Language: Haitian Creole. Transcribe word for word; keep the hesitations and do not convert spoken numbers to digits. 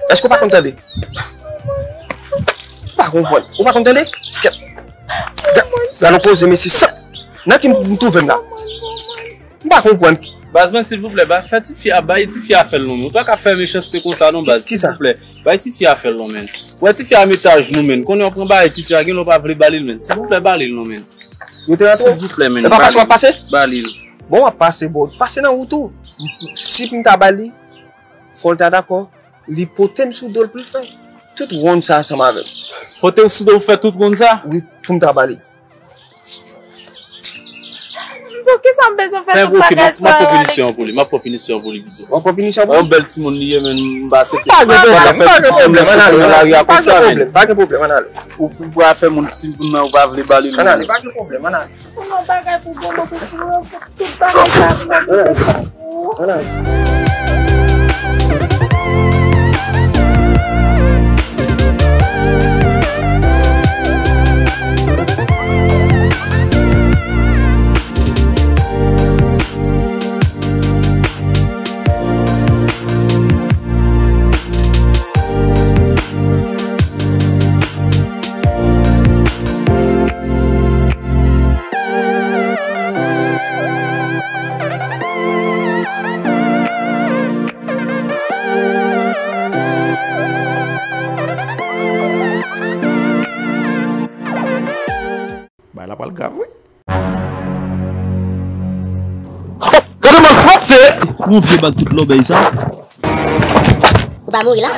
Èske w pa konn tande? Ou pa konprann. Ou pa konn tande? Kèt. Ga-, gade yon koze, mesye, sa. Nan ki m twouve m la? M pa konprann. Baz mwen, silvouplè, ba, fè tifi a, bay tifi a fè l non, men. Ou pa ka fè mechanste konsa non, baz, silvouplè. Bay tifi a fè l non, men. Ou wè tifi a met ajenou, men. Konnen w pran bagay tifi a, gen lè w pa vle ba li l, men. Silvouplè, ba li l non, men. Yo te rantre. Silvouplè, men. E pa pase w ap pase? Ba li l. Bon, w ap pase, bon. Pase nan wout ou. Si m ta ba li, fò l ta dakò. Li pote m sou do l pou l fè tout wonn sa ansanm avè m. Pote w sou do pou fè tout wonn sa? Wi, pou m ta ba li. Pou kisa m bezwen fè tout bagay sa yo, Alexis? M ap pran pinisyon pou li, m ap pran pinisyon pou li pito. W ap pran pinisyon pou li? Yon bèl timoun li ye, men m pa aksepte. Pa gen pwoblèm, pa gen pwoblèm, ann ale, ann ale. Pa gen pwoblèm, ann ale. Ou, ou pral fè moun, timoun nan, ou pa vle ba li l. Ann ale, pa gen pwoblèm, ann ale. Pou yon bagay pou bonbon, pou, pou, pou tout bagay sa, pou mwen, pou tout sa. Bagay la pral grav, wi. Gade malfrapte! Yon vye bag tout lòbèy sa. Ou pa mouri la?